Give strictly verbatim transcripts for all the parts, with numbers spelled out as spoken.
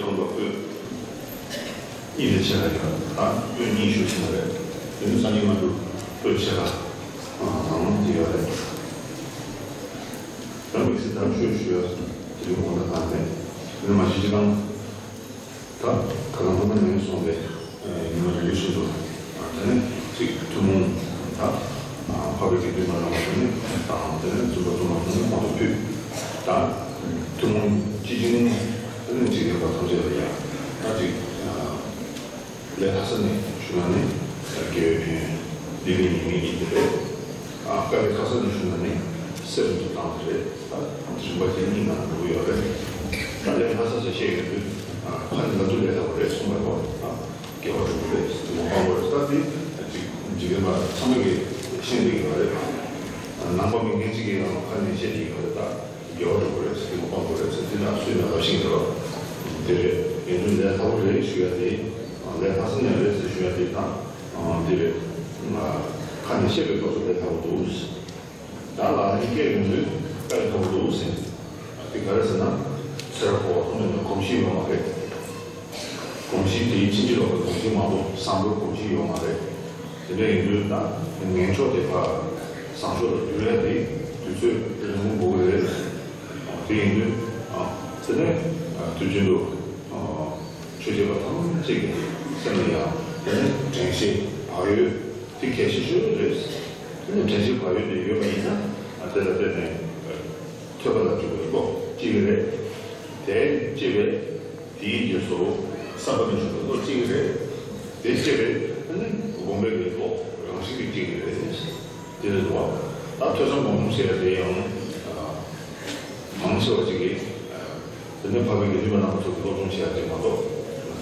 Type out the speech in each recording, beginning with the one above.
ཁོང་ཚོ་སྐུ་གཉིས་དེ་ཆེ་ལ་ཡོད། ད་སྐུ་གཉིས་ཞུ་ཞིག་མ་རེད། དེ་ནི་སངས་རྒྱས་སྔ་འགྱུར་སྐུ་ཆེ་ལ་ཨང་དེ་ཡོད་རེད། ད་དམིགས་བསལ་ད་ཆོས་ཞུ་ཡ་དེ་རིང་དགོངས་དག་གང་མེད། དེ་ནི་མ་གཞི་སྤྱི་བཏང་ད་ཁ་སང་སྔོན་མ་ནས་སོང་བའི་ཉི་མ་རེ་རེ་བཞིན་དུ་དེ་ནས་གཅིག་ཐུན་མོང་ད་འཕགས་པའི་དགེ་འདུན་པ་རྣམས་ལ་དེ་ནས་དང་དེ་ནས་བཙུན་པ་བཙུན་མ་ཐུན་མོང་དུ་ཕུལ། ད་ཐུན་མོང་སྤྱི་བྱིངས་དེ་ནས་འཇིག་རྟེན་པ་ཐམས་ཅད་ལ་ཡང་ད་གཅིག་ལས་ལྷག་ས་ནས་ཞུ་ན་ནི་དགེ་བའི་ཕན་ཡོན་འདི་ལས་ཉིན་མིན་ཡིན་ཏེ་རེད། དཀའ་ལས་ཁག་ས་ནས་ཞུ་ན་ནི་སེམས་སུ་བཏང་སྟེ་རེད། ད་རིམ་པ་དེ་གཉིས་ནང་འགྲོ་གི་ཡོད་རེད། ད་ལས་ལྷག་ས་ཟེར་བཤད་ཡོང་དུས་ཁ་ནས་ལབ་དུས་ལས་སླ་པོ་རེད་གསུངས་པ་རེད་པ། དགེ་བ་སྒྲུབ་དགོས་རེད་ཟེར་དུས་མ་སྤང་དགོས་རེད། ད་དེ་འཇིག་རྟེན་པ་ཚང་མ་གིས་ཤེས་བསྡད་ཀྱི་ཡོད་རེད། ནང་པ་མི་ངན་གཅིག་གིས་ཡང་ཁ་ནས་བཤད་ཀྱི་ཡོད་རེད། ད་དགེ་བ་སྒྲུབ་དགོས་རེད་ཟེར་དུས་མ་སྤང་དགོས་རེད་ཟེར་དེ་དག་སུས་ན་ལབ་ཤེས་ཀྱི་རེད་པ། དེ་རེད། ཡིན་དུས་ལས་སླ་པོ་རེད་ཞུ་ཡ་དེ། ལས་ལྷག་ས་ནས་རེད་ཟེར་ཞུ་ཡ་དེ་དང་། འདི་རེད། ཁ་ནས་བཤད་པའི་སྐབས་སུ་ལས་སླ་པོ་འདུག་ད་ལག་ལེན་སྐྱེལ་ཡོང་དུས་དཀའ་ལས་ཁག་པོ་འདུག་ཟེར། དེ་ག་རེ་ཟེར་ན། ཚེ་རབས་འཁོར་བ་ཐོག་མེད་ནས་གོམས་གཤིས་ཡོད་མ་རེད། གོམས་གཤིས་དེའི་ཕྱིན་ཅི་ལོག་གི་གོམས་གཤིས་མང་པོ་བཟང་པོའི་གོམས་གཤིས་ཡོད་མ་རེད། དེ་འདྲ་ཡིན་དུས་ད་ངན་ཕྱོགས་དེ་ཕར་བཟང་ཕྱོགས་ལ་བསྒྱུར་ཡ་དེ་དུས་ཚོད་རིང་པོ་འགོར་གི་རེད། དེ་ཡིན་དུས་དེ་ནས་དུས་རྒྱུན་དུ་ཆོས་བྱེད་པ་ཐམས་ཅད་ཀྱི་སེམས་ལ་ཡང་དེ་ནས་དྲན་ཤེས་བག་ཡོད་དེ་གལ་ཆེ་ཤོས་རེད། དེ་ནས་དྲན་ཤེས་བག་ཡོད་དེ་ཡོད་པ་ཡིན་ན་དེ་ལ་བརྟེན་ནས་ཐོས་པ་ལ་འཇུག་པའི་བློ་སྐྱེ་གི་རེད། དེ་སྐྱེ་བས། དེའི་རྗེས་སུ་བསམ་པ་ལ་འཇུག་པའི་བློ་སྐྱེ་གི་རེད། དེ་སྐྱེ་བས་ཨ་ནི་སྒོམ་པའི་གི་བློ་རང་བཞིན་གྱིས་སྐྱེ་གི་རེད། དེ་རེད་འདུག་བ། ད་ཐོས་བསམ་སྒོམ་གསུམ་ཟེར་ཡ་དེ་ཡང་མང་ཆེ་བ་ཅིག་གིས་དེ་ནས་འཕགས་པའི་དགེ་འདུན་པ་རྣམ་པ་ཚོ་གི་སློབ་སྦྱོང་བྱེད་ཡ་དེ་མ་གཏོགས་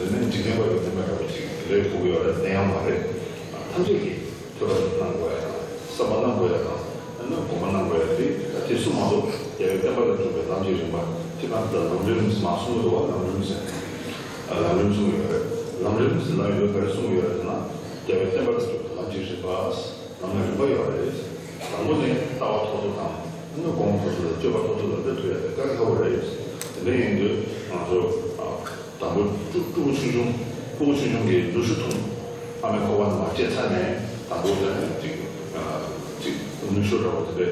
དེ་ནས་འཇིག་རྟེན་པ་གི་བསྟན་པ་འདྲ་བོ་ཅིག་རེད་གོ་གི་ཡོད་རེད་ནས་ཡང་མ་རེད། ཐམས་ཅད་ཀྱིས། ཐོས་པ་གནང་དགོས་ཡ་དང་བསམ་པ་གནང་དགོས་ཡ་དང་ཨ་ནི་སྒོམ་པ་གནང་དགོས་ཡ་དེ་ད་དེ་གསུམ་མ་གཏོགས་རྒྱལ་བའི་བསྟན་པ་ལ་འཇུག་པའི་ལམ་གྱི་རིམ་པ་དེ་གང་ལྟར་ལམ་རིམ་ཟེར་མ་གསུང་གི་འདུག་བ། ལམ་རིམ་ཟེར་ལམ་རིམ་གསུང་གི་ཡོད་རེད། ལམ་རིམ་ཟེར་ལམ་ཡོད་ག་རེ་གསུང་གི་ཡོད་རེད་ཟེར་ན་རྒྱལ་བའི་བསྟན་པ་ལ་འཇུག་པའི་ལམ་གྱི་རིམ་པ། ལམ་ལ་རིམ་པ་ཡོད་རེད། དང་པོ་ནས་ལྟ་བ་མཐོ་ཚོ་དང་ཨ་ནི་སྒོམ་མཐོ་ཚོ་དང་སྤྱོད་པ་མཐོ་ཚོ་ལ་སླེབས་ཐུབ་ཡ་དེ་དཀའ་ལས་ཁག་པོ་རེད། དེ་འདྲ་ཡིན་དུས་ང་ཚོ། དང་པོ་ཕྲུ་ཕྲུ་གུ་ཆུང་ཆུང་ཕྲུ་གུ་ཆུང་ཆུང་གིས་ནུ་ཞོ་འཐུང་། ཨ་མའི་ཁོག་པ་ནང་ལ་སྐྱེས་ཚར་ནས་དང་པོ་དེ་ནས་ཅིག་ཅིག་ནུ་ཞོ་འདྲ་བོ་དེ་འདྲའི་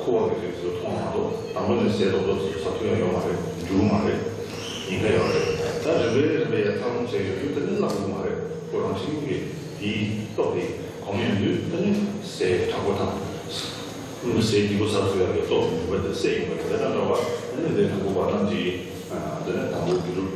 ཁུ་བ་གི་རིགས་ཚོ་འཐུང་བ་མ་གཏོགས་དང་པོ་ནས་ཟས་ཏོག་ཏོག་ཚོ་ཟ་ཐུབ་ཡ་ཡོད་མ་རེད། འགྱུར་མ་རེད། ཉེན་ཁ་ཡོད་རེད། ད་རིམ་པས་རིམ་པས་ཡར་འཚར་ལོངས་བྱས་ཡོང་དུས་དེ་ནི་བརླག་འགྲོ་གི་མ་རེད། ཁོ་རང་བཞིན་གྱིས་དེའི་སྟོབས་དེ་གོམས་ཡོང་དུས་དེ་ནི་ཟས་དྲག་པོ་དང་། ཟས་སྐྱིད་པོ་ཟ་ཐུབ་ཡ་གི་སྟོབས་ཡོད་པ་དེ་སད་ཡོང་གི་རེད། དེ་དང་འདྲ་བ་དེ་ནི་ལས་དང་པོ་བར་ཐམས་ཅད་དེ་ནི་དང་པོ་དགེ་སྒྲུབ།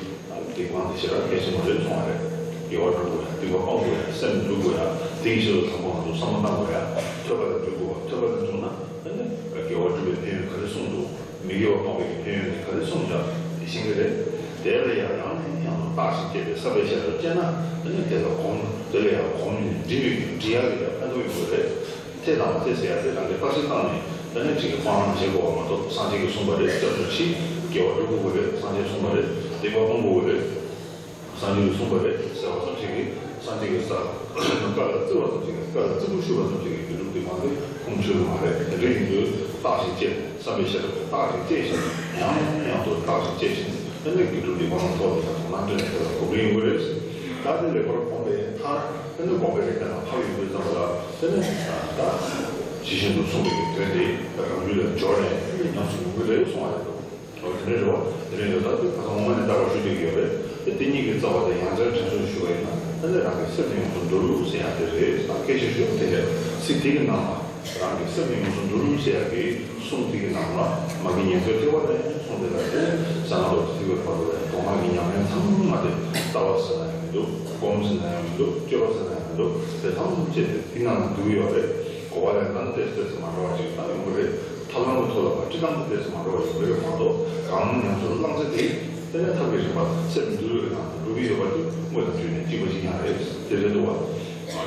སྡིག་སྤང་དེ་ཞེ་དྲག་གལ་ཆེན་པོ་རེད་མཐོང་བ་རེད། དགེ་བ་སྒྲུབ་དགོས་ཡ། སྡིག་པ་སྤང་དགོས་ཡ། སེམས་འཛུགས་དགོས་ཡ། དེ་ཡི་ཕྱིར་དུ་དང་པོ་ང་ཚོ་བསམ་བློ་བཏང་དགོས་ཡ། ཐོས་པ་ལ་འཇུག་དགོས་པ། ཐོས་པ་ལ་འཇུག་ན་ཨ་ནི་དགེ་བ་སྒྲུབ་པའི་ཕན་ཡོན་ག་རེ་གསུངས་འདུག་མི་དགེ་བ་སྤང་བའི་ཕན་ཡོན་དེ་ག་རེ་གསུངས་འདུག་དེ་ཤེས་ཀྱི་རེད། དེ་ལ་ཡང་ཡང་ནས་ཡང་དུ་བརྟག་ཅིང་དཔྱད་པའི་བསམ་པའི་ཤེས་རབ་སྐྱེས་ན་ཨ་ནི་དེ་ལ་གོམས། དེ་ལ་ཡང་གོམས་ནས་འདྲིས་པའི་འདྲིས་ཡག་གི་ཡང་ཕན་ཐོགས་ཡོང་གི་རེད། དེ་དང་དེ་ཟེར་ཡ་དེ་རང་གི་བརྟག་དཔྱད་བཏང་ནས་ད་ནི་ཅིག་གི་སྤང་བླང་བྱེད་དགོས་པ་མ་གཏོགས་སངས་རྒྱས་ཀྱིས་གསུངས་པ་རེད། སྐྱབས་སུ་མཆི། དགེ་བ་སྒྲུབ་དགོས་པ་རེད། སངས་རྒྱས་གསུངས་པ་རེད། སྡིག་པ་སྤོང་དགོས་པ་རེད། སངས་རྒྱས་ཀྱིས་གསུངས་པ་རེད་ཟེར་བ་ཙམ་ཞིག་གིས་སངས་རྒྱས་ཀྱིས་ས་བཀའ་ལ་བརྩི་བ་ཙམ་ཞིག་གིས་བཀའ་ལ་བརྩི་བཀུར་ཞུ་བ་ཙམ་ཞིག་གིས་དགེ་སྒྲུབ་སྡིག་སྤང་དེ་ཁུངས་འཁྱོལ་གྱི་མ་རེད། དེ་འདྲ་ཡིན་དུས་བརྟག་ཅིང་དཔྱད། བསམ་པའི་ཤེས་རབ་ཀྱིས་བརྟག་ཅིང་དཔྱད་བཞིན་ཡང་ནས་ཡང་དུ་བརྟག་ཅིང་དཔྱད་བཞིན་དེ་ནས་དགེ་སྒྲུབ་སྡིག་སྤང་ལ་ཐོག་ལ་ཡང་དུ་ནང་འདྲེན་དེ་ལ་གོ་བ་ཡོང་གི་རེད། ད་དེ་ལེགས་པར་གོམས་པའི་མཐར་དེ་ནས་གོམས་པའི་རིགས་དེ་ལ་ཐར་ཡོང་དུས་ཙམ་ལ་དེ་ནས་ད་ཇི་བཞིན་དུ་གསུངས་པའི་དོན་དེ་རང་རྒྱུད་ལ་འབྱོར་ནས་དེ་ནས་ཉམས་སུ་མྱོང་གི་རེད་གསུང་བ་རེད་འདུག་འོ་དེ་འདྲ་རེད་བ། དེ་འདྲ་ཡིན་ད་ལྟ་དུས་ཁ་སང་སྔོན་མ་ནས་ལྟ་བ་ཞུ་བསྡད་ཀྱི་ཡོད་རེད་དེ། དེ་གཉིས་ཀྱི་རྩ་བ་དེ་ཡང་བསྐྱར་དྲན་གསོ་ཞུ་བ་ཡིན་ན་ཨ་ནི་རང་གི་སེམས་ནི་ཡོངས་སུ་འདུལ་ཟེར་ཡག་དེ་རེད། ད་སྐད་ཆ་ཞུ་དེ་ལས་ཚིག་དེ་གི་ནང་ལ་རང་གི་སེམས་ནི་ཡོངས་སུ་འདུལ་ཟེར་ཡག་གི་གསུང་དེ་གི་ནང་ལ་མ་གི་ཉན་ཐོས་ཐེག་པ་ནས་གསུངས་དེ་ལ་དེ་ཟ་མ་ཏོག་ཐིག་པའི་བར་དུ་ལ་མདོ་སྔགས་ཀྱི་ཉམས་ལེན་ཚང་མ་དེ་ལྟ་བ་ཟེར་ན་ཡང་མི་འདུག་སྒོམ་ཟེར་ན་ཡང་མི་འདུག་སྤྱོད་པ་ཟེར་ན་ཡང་མི་འདུག་དེ་ཐམས་ཅད་དེ་དེ་ནང་ལ་འདུས་ཡོད་རེད། གོ་བ་ལེན་སྟངས་ཏོག་ཙམ་མ་འདྲ་བ་ཞིག་ད་ཡོང་གི་རེད། ཐབས་ལམ་གྱི་ཐོག་ལ་བ་སྤྱི་བཏང་དུ་ཏོག་ཙམ་མ་འདྲ་བ་ཡོང་གི་རེད་མ་གཏོགས་གང་ཉམས་སུ་བླང་ཚེ་དེ་དེ་ནས་ཐབས་ཀྱི་རིམ་པ་སེམས་འདུལ་བའི་ནང་དུ་འགྲོ་གི་ཡོད་པ་དེ་དངོས་དང་བརྒྱུད་ནས་གཅིག་པ་གཅིག་རྐྱང་རེད། དེ་རེད་འདུག་བ།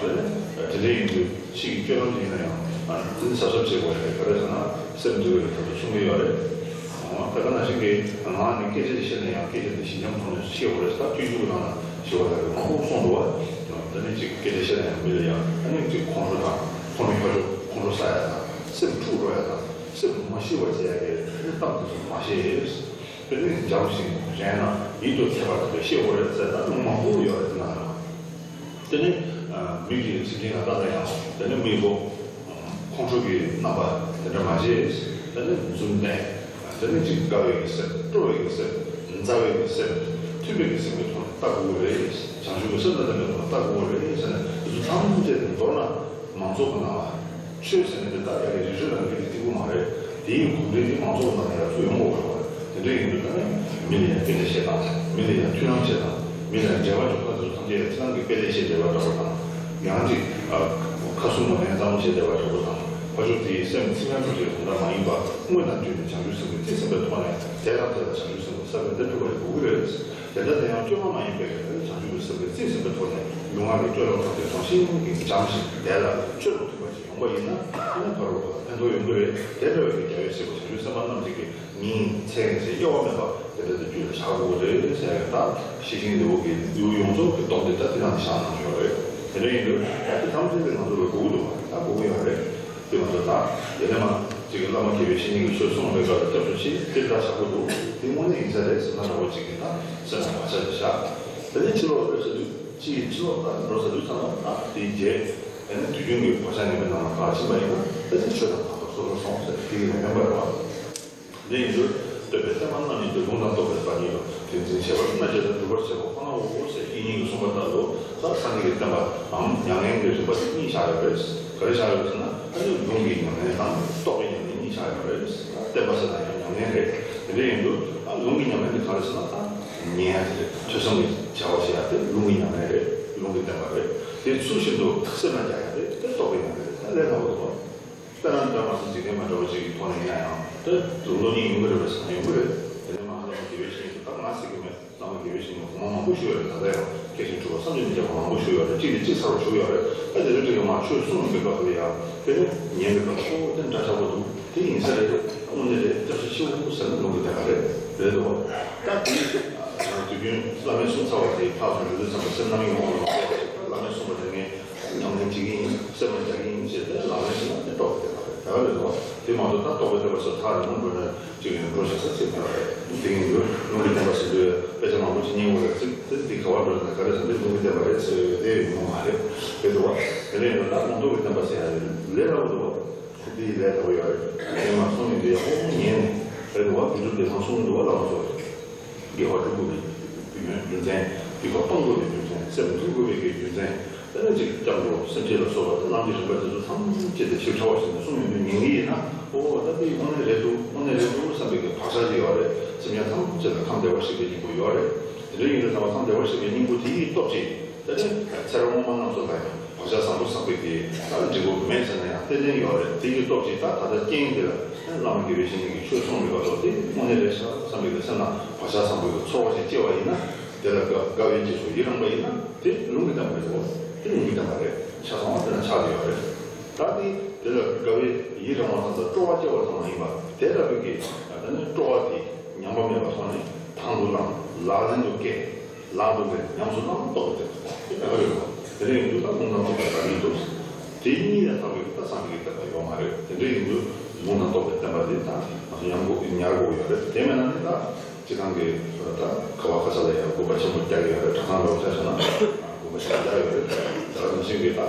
དེ་ནས་དེ་འདྲ་ཡིན་དུས་ཕྱིའི་སྤྱོད་ལམ་ཞིག་ཡིན་ན་ཡང་དེ་ནི་གཟབ་གཟབ་བྱེད་དགོས་རེད། ག་རེ་ཟེར་ན་སེམས་འདུལ་བའི་ཐབས་དེ་གསུང་གི་ཡོད་རེད། ད་ག་ནང་བཞིན་གྱི་ངག་ནས་སྐད་ཆ་ཞིག་བཤད་ན་ཡང་སྐད་ཆ་དེ་ཞི་འཇམ་ཐོག་ནས་བཤད་དགོས་རེད། ད་སྤྱོད་འཇུག་གི་ནང་ན་ཞི་བ་ལྷ་གིས་མང་པོ་གསུངས་འདུག་བ། དེ་ནས་ཅིག་སྐད་ཆ་བཤད་ན་ཡང་མི་ལ་ཡང་ཨ་ནི་ཅིག་ཁོང་ཁྲོ་དང་ཁོང་ཁྲོ་ཁྱོ་ཁྱོ་ཁོང་ཁྲོ་ཟ་ཡ་དང་སེམས་འཁྲུག་འགྲོ་ཡ་དང་སེམས་མ་ཞི་བ་བྱེད་ཡ་གི་ཨ་ནི་གཏམ་དེ་ཚོ་མ་བཤད། དེ་ནས་འཇམ་ཞིང་རན་ན་ཡིད་དུ་ཚིམ་པ་དེ་འདྲ་ཤེས་དགོས་རེད་ཟེར་ན་ལུང་མང་པོ་ཡོད་རེད། དེ་ན་ཡང་དེ་ནས་མི་གི་སེམས་ཅན་ལ་ལྟ་ན་ཡང་དེ་ནས་མི་བོ་ཁོང་ཁྲོ་གི་རྣམ་པ་དེ་འདྲ་མ་བྱེད། དེ་ནས་འཛུམ་ལྡན། དེ་ནས་ཅིག་དགའ་བའི་གི་སེམས། སྤྲོ་བའི་གི་སེམས། མཛའ་བའི་གི་སེམས། མཐུན་པའི་གི་སེམས་ཀྱི་ཐོག་ནས་ལྟ་དགོས་རེད། བྱང་ཆུབ་ཀྱི་སེམས་དང་ལྡན་པའི་ཐོག་ནས་ལྟ་དགོས་རེད་ཟེར་ནས་འདི་ཚོ་ཐམས་ཅད་དེ་མདོར་ན་མང་ཚོགས་ཀྱི་ནང་ལ་ཆོས་ཟེར་ནས་དེ་དག་ཡ་གི་རི་ཁྲོད་ནང་གི་དེ་ཐིག་པོ་མ་རེད། དེའི་གོ་འདྲེན་དེ་མང་ཚོགས་ཀྱི་ནང་ལ་ཡར་ཚུར་ཡོང་དགོས་རེད་བ། དེ་འདྲ་ཡིན་དུས་ད་ནི་མི་ལ་ཡང་དཔེ་ལེགས་བཤད་དང་། མི་ལ་ཡང་མཐུན་ལམ་བྱེད་དང་། མི་ལ་ཡང་འབྲེལ་བ་འཇོག་པ་དེ་ཚོ་ཐམས་ཅད་ཡང་ཁྱེད་རང་གི་དཔེ་ལེགས་བཤད་འབྲེལ་བ་འདྲ་པོ་དང་། ཡང་ཅིག་ཁ་ཟུམ་མ་ཡང་གཙང་མ་བྱེད་བདེ་བ་འདྲ་པོ་དང་། ཕར་ཕྱོགས་དེའི་སེམས་ཚིམ་ཡང་ཐམས་ཅད་དོན་དག་མ་ཡིན་པ། དངོས་དང་བསྟུན་ནས་བྱང་ཆུབ་སེམས་ཀྱི་རྩིས་ཟིན་པའི་ཐོག་ནས་དེ་དང་དེ་ལ་བྱང་ཆུབ་སེམས་ཀྱི་ས་བོན་འདི་འཁྲུ་བར་དགོས་ཀྱི་རེད། དེ་འདྲ་དེ་ཡང་བཅོས་མ་མ་ཡིན་པའི་བྱང་ཆུབ་ཀྱི་སེམས་ཀྱི་རྩིས་ཟིན་པའི་ཐོག་ནས་ལུས་ངག་གི་སྤྱོད་ལམ་ཐམས་ཅད་རང་བཞིན་གྱིས་འཇམ་ཞིང་བདེ་ལ་སྤྱོད་ལམ་མཐུན་པ་ཞིག་ཡོང་པ་ཡིན་ན། ཨ་ནི་ཕ་རོལ་པོ་ལ་ཕན་ཐོགས་ཡོང་གི་རེད། དེ་འདྲ་བའི་རྒྱལ་བའི་སྲས་པོ་བྱང་ཆུབ་སེམས་དཔའ་རྣམས་ཀྱི་ཉིན་མཚན་ཟེར་གཡོ་བ་མེད་པ་དེ་འདྲ་དུ་རྒྱུད་ལ་བཞག་དགོས་རེད་ཟེར་ཡ་ད་ཤེར་ཕྱིན་ལེའུ་གི་ལེའུ་ཡོངས་རྫོགས་ཀྱི་སྡོམ་དེ་ད་དེ་ནང་བཞག་གནང་ཡོད་རེད། དེ་འདྲ་ཡིན་དུས་ད་དེ་ཐམས་ཅད་དེ་ང་ཚོ་ལ་དགོས་ཀྱི་འདུག་བ། ད་དགོས་ཀྱི་ཡོད་རེད། དེ་ང་ཚོ་ད་དེ་ནས་མ་ཅིག་གི་བླ་མ་དགེ་བའི་བཤེས་གཉེན་གྱི་ཆོས་གསུངས་པའི་སྐབས་ལ་སྐྱབས་སུ་མཆི། དེ་འདྲ་བཞག་དགོས་འདུག་དེ་དངོས་གནས་ཡིན་ས་རེད་ཟེར་ན་འདྲ་བོ་ཅིག་གི་ད་སེམས་ལ་བག་ཆགས་དེ་བཞག་དེ་ནས་ཕྱི་ལོགས་ལ་ཕེབས་ས་དུས་ཕྱིའི་ཕྱི་ལོགས་ལ་འགྲོ་ས་དུས་ཙམ་ལ་ད་དེའི་རྗེས། དེ་ནས་དུས་རྒྱུན་གྱི་བག་ཆགས་ངན་པའི་ནང་ལ་ཕར་ཕྱིན་པ་ཡིན་ན་དེ་ནི་ཆོས་དང་བར་དོ་སོ་སོར་སོང་ཟེར་དེ་ཡི་ལས་ངན་པ་རེད་བ། འདི་ཡིན་དུས་སྟོན་པའི་སེམས་དཔའ་རྣམ་གཉིས་ཀྱིས་ལུང་དང་རྟོགས་པའི་བདག་ཉིད་དུ། དེ་འཛིན་བྱེད་པ་ལ་སྒྲུབ་པར་བྱེད་པ་ཁོ་ན་འོ་ཟེར་དབྱིག་གཉེན་གྱིས་གསུངས་པ་ལྟར་དུ་ད་སངས་རྒྱས་ཀྱི་བསྟན་པའམ་མྱ་ངན་གྱི་རིམ་པ་དེ་གཉིས་བཞག་ཡོད་རེད། ག་རེ་བཞག་ཡོད་ཟེར་ན་ཨ་ནི་ལུང་གི་ཉམས་ལེན་དང་རྟོགས་པའི་ཉམས་ལེན་གཉིས་བཞག་ཡོད་རེད། བསྟན་པ་ཟེར་ན་ཡང་ཉམས་ལེན་རེད། དེ་འདྲ་ཡིན་དུས་ཨ་ལུང་གི་ཉམས་ལེན་དེ་ག་རེ་ཟེར་ན་ད་ཉན་ཡ་དེ་རེད། ཐོས་བསམ་གྱི་བྱ་བ་བྱེད་ཡ་དེ་ལུང་གི་ཉམས་ལེན་རེད། ལུང་གི་བསྟན་པ་རེད། དེ་ཚུལ་བཞིན་དུ་སེམས་ལ་རྒྱག་ཡ་དེ་དེ་རྟོགས་པའི་ཉམས་ལེན་རེད། ད་ལས་སླ་པོ་འདུག་དཔེར་ན་འདྲ་མ་སོང་འཇིག་རྟེན་མ་འདྲ་བ་ཅིག་གི་ཐོག་ནས་ཡིན་ན་ཡང་དེ་ལུང་རྟོགས་གཉིས་ཡོང་གི་རེད་པས་ཟེར་ན་ཡོང་གི་རེད། དེ་ནས་མ་ཧ་ལམ་དགེ་བའི་བཤེས་གཉེན་དེ་ད་ང་ཟེར་གི་མེད། བླ་མ་དགེ་བའི་བཤེས་གཉེན་གོང་མ་མང་པོ་ཞུ་ཡོད་རེད། ད་ལྟ་ཡང་སྐད་ཆ་དྲི་བ་བསམ་གྱིས་མི་ཁྱབ་པ་མང་པོ་ཞུ་ཡོད་རེད། གཅིག་ནས་གཅིག་ཚར་བ་ཞུ་ཡོད་རེད། ད་དེ་ཚོ་དེ་ག་མ་ཆོས་གསུངས་པའི་སྐབས་ལ་ཡང་དེ་ནས་ཉན་པའི་སྐབས་ལ་ཨོ་དེ་འདྲ་ཆགས་པོ་འདུག་དེ་ཡིན་ས་རེད། དངོས་གནས་རེད། སྐྱབས་སུ་མཆིའོ་ཟེར་ན་ལུང་གི་བསྟན་པ་རེད། རེད་འདུག་བ། ད་དེ་དུས་རྒྱུན་བླ་མས་གསུངས་ཚར་བ་དེ་ཕར་ཚུར་འགྲོ་དུས་ཙམ་པ་སེམས་རྣམ་གཡེང་འོང་ལ་མ་གཏོགས་བླ་མས་གསུངས་པ་དེ་ངས་ཉམས་ལེན་བྱེད་ཀྱི་ཡིན། སེམས་ལ་རྒྱག་གི་ཡིན་ཞེས་དེ་ལག་ལེན་བྱས་ན་དེ་རྟོགས་པའི་བསྟན་པ་རེད། ད་ག་རེ་འདུག་བ། དེ་མ་གཏོགས་ད་རྟོགས་པའི་བསྟན་པ་ཟེར་ཐག་རིང་པོ་འགྲོ་ན་ཅིག་ཡང་འགྲོ་ཞིག་ས་ཚིག་ཐག་རེད། དེ་ཡིན་དུས་ལུང་གི་བསྟན་པ་ཟེར་དུས་དཔེ་ཆ་མང་པོ་ཞིག་རྙེད་དགོས་རེད། ཚིག་དེ་འདི་ག་བར་འགྲོ་ན་ག་རེ་ཟེར་འདི་ལུང་གི་བསྟན་པ་རེད་ཟེར་དེ་ཡོང་མ་རེད། དེ་འདུག་བ། དེ་ལས་ཡང་ད་ལུང་རྟོགས་ཀྱི་བསྟན་པ་ཟེར་ཡ་རེད། ལས་སླ་པོ་འདུག་བ། དེ་འདི་ལས་སླ་པོ་ཡོད་རེད། དེ་མ་སོང་ནས་འདི་ཡག་པོ་ཉན་ནས་རེད་འདུག་བ། དགེ་སྒྲུབ་སྡེ་ཚང་གསུངས་འདུག་བ། བླ་མ་ཚོ་དགེ་བ་སྒྲུབ་དགོས་པའི་རྒྱུ་མཚན། དགེ་བ་སྤང་དགོས་པའི་རྒྱུ་མཚན། སེམས་མཐུན་དགོས་པའི་རྒྱུ་མཚན། དེ་ནས་ཅིག་སྐྱབས་འགྲོ་སེམས་བསྐྱེད་ལ་སོགས་པ་དེ་རྣམ་འབྱེད་རིམ་པ་དེ་ཚོ་ཐམས་ཅད་དེ་ཞིབ་ཕྲ་བ་ཞིག་ནས་གསུངས་ཡོང་དུས་ཉན་གྱི་ཡིན་ན། ཨོ་ད་འདི་དངོས་གནས་རེད་འདུག་དངོས་གནས་རེད་འདུག་བསམ་པའི་གི་བག་ཆགས་ཅིག་ཡོད་རེད། སེམས་ཅན་ཐམས་ཅད་ལ་ཁམས་བདེ་བར་གཤེགས་པའི་སྙིང་པོ་ཡོད་རེད། དེ་འདྲ་ཡིན་དུས་ཙམ་པ་ཁམས་བདེ་བར་གཤེགས་པའི་སྙིང་པོ་དེ་ཡི་སྟོབས་ཀྱིས་དེ་ནས་ཚེ་རབས་སྔོན་མ་རྣམས་སུ་ལ་ཡང་བག་ཆགས་བཟང་པོ་བསགས་པའི་གི་ད་འབྲས་བུ་མེད་ཟེར་ན་ཡང་ཏན་ཏན་ཡོད་རེད། དེ་ཡི་སྟོབས་ཀྱིས་ད་ད་ལྟ་རྐྱེན་འདི་ལ་བླ་མ་དགེ་བའི་བཤེས་གཉེན་གྱིས་ཆོས་གསུངས་པའི་སྐབས་སུ་དེ་དངོས་གནས་རེད་ཤག་བསམ་པའི་གི་སེམས་ལ་བག་ཆགས་བཟང་པོའི་གི་ཚོར་བ་ཞིག་སྐྱེ་བ་ཡིན་ན། དེ་ལ་དགའ་དགའ་བའི་རྗེས་སུ་ཡི་རངས་པ་ཡིན་ན་དེ་ལུང་གི་བསྟན་པ་རེད་འདུག་དེ་ལུང་གི་བསྟན་པ་རེད། ཆ་ཚང་བ་དེ་ན་ཆགས་བསྡད་ཡོད་རེད། ད་དེ་དེ་ལ་དགའ་བའི་ཡི་རངས་པ་ཙམ་དང་སྤྲོ་བ་སྐྱེ་བ་ཙམ་མ་ཡིན་པ་དེ་ལྟ་བུའི་གི་ད་ནི་སྤྲོ་བ་དེ་ཉམས་པ་མེད་པར་ཐོག་ནས་དང་དུ་བླངས། ལག་ལེན་དུ་བཀལ། ལག་ཏུ་མེད་ཉམས་སུ་བླངས་རྟོགས་པའི་བསྟན་པ་དེ་ལྟ་བུ་རེད་འདུག་དེ་ལས་ཡིན་དུས་ད་ལུང་དང་རྟོགས་པའི་བདག་ཉིད་དུ། དེ་གཉིས་ལས་ལྷག་པའི་ད་སངས་རྒྱས་ཀྱི་བསྟན་པ་ཡོད་མ་རེད། དེ་འདྲ་ཡིན་དུས་ལུང་དང་རྟོགས་པའི་བསྟན་པ་འདི་ད་ང་ཚོ་ཉམས་དགོས་ཉར་དགོས་ཡོད་རེད། དེ་མེད་ན་ནི་ད་སྤྱི་བཏང་གི་ད་ག་བ་ག་ས་ལ་ཡང་དགོས་པ་ཆེན་པོ་རྒྱག་གི་ཡོད་རེད། གྲྭ་ཚང་འདྲ་བོ་ཆ་བཞག་ན་དགོས་པ་ཆེན་པོ་རྒྱག་ཡོད་རེད། ད་ག་ནང་བཞིན་གྱི་ད་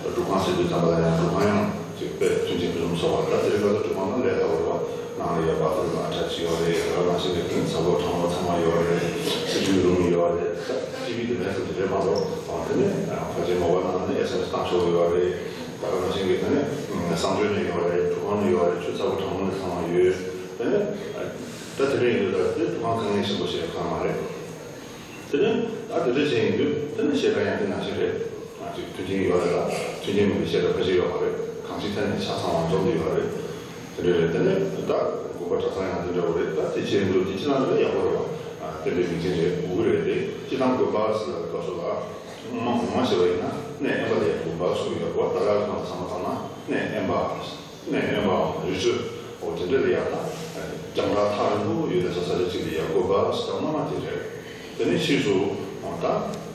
སྒྲུབ་ཁང་ཟེར་དུས་ཙམ་པ་ལ་ཡང་སྒྲུབ་ཁང་ཡང་ཅིག་དཔེ་མཐུན་རྐྱེན་ཕུན་སུམ་ཚོགས་པ། ད་དེ་རིང་ཁ་སང་སྒྲུབ་ཁང་ནང་ལས་སླ་བོ་རེད་བ། ནང་ལ་ཡང་བཱ་ཐི་རུམ་ཨ་ཊེཆ་ཡོད་རེད། ད་ག་ནང་བཞིན་གྱི་དེང་ཚ་བོ་གྲང་བོ་ཚང་མ་ཡོད་རེད། སི་ཊིང་རུམ་ཡོད་རེད། ད་ཊི་ཝི་དེ་མེད་ཟེར་དེ་རེད་མ་གཏོགས། དེ་ནས་ཕལ་ཆེར་མོ་བཱའིལ་ནང་ནས་ཨེསི་ཨེམ་ཨེསི་བཏང་ཆོག་ཡོད་རེད། ད་ག་ནང་བཞིན་གྱི་དེ་ནས་གསང་སྤྱོད་ནས་ཡོད་རེད། སྒྲུབ་ཁང་ནས་ཡོད་རེད། ཆུ་ཚ་བོ་གྲང་མོ་ནས་ཚང་མ་ཡོད། དེ་ནས་ད་དེ་འདྲ་ཡིན་དུས་ད་དེ་སྒྲུབ་ཁང་དཀའ་ངལ་ཆེན་པོ་ཞིག་གང་མ་རེད། དེ་ནས་ད་དེ་འདྲ་བྱས་ཡིན་དུས་དེ་ནས་བཤད་པ་ཡང་དེ་ནང་བཞིན་རེད། ང་ཚོས་མཐུན་རྐྱེན་ཡོད་རེད་ལ། མཐུན་རྐྱེན་མེད་པའི་བཤད་པ་ཕལ་ཆེར་ཡོད་མ་རེད། གང་ཅིའི་ཐད་ནས་ཆ་ཚང་བ་འཛོམས་ཏེ་ཡོད་རེད། དེ་འདྲ་རེད། དེ་ནས་ད་དགོན་པ་གྲྭ་ཚང་ཡང་དེ་འདྲ་བོ་རེད། ད་དེ་བྱས་ཡིན་དུས་དེ་ཅི་ན་རེད་ཡག་པོ་རེད་བ། དེ་འདྲའི་མིང་ཅན་རེད། དགོས་ཀྱི་རེད་དེ། སྤྱིར་བཏང་དགོན་པ་ཟེར་བའི་སྐབས་སུ་ལ་ངོ་མ་ངོ་མ་བཤད་པ་ཡིན་ན་གནས་དབེན་པ་ལ་ཡང་དགོན་པ་གསུངས་ཡོད་རེད་བ། ད་ལྟ་ང་ཚང་མ་ཚང་མ་གནས་དབེན་པ། གནས་དབེན་པའམ་རི་ཁྲོད། འོ་དེ་འདྲ་ལ་ཡང་ད་རྒྱང་ཐག་ཐག་རིང་པོ་ཡོད་ན་ས་ས་ཆ་གཅིག་ལ་ཡང་དགོན་པ་ཟེར་བ་སྔ་མ་དེ་རེད། དེ་ནས་ཕྱིས་སུ་འོ་ད་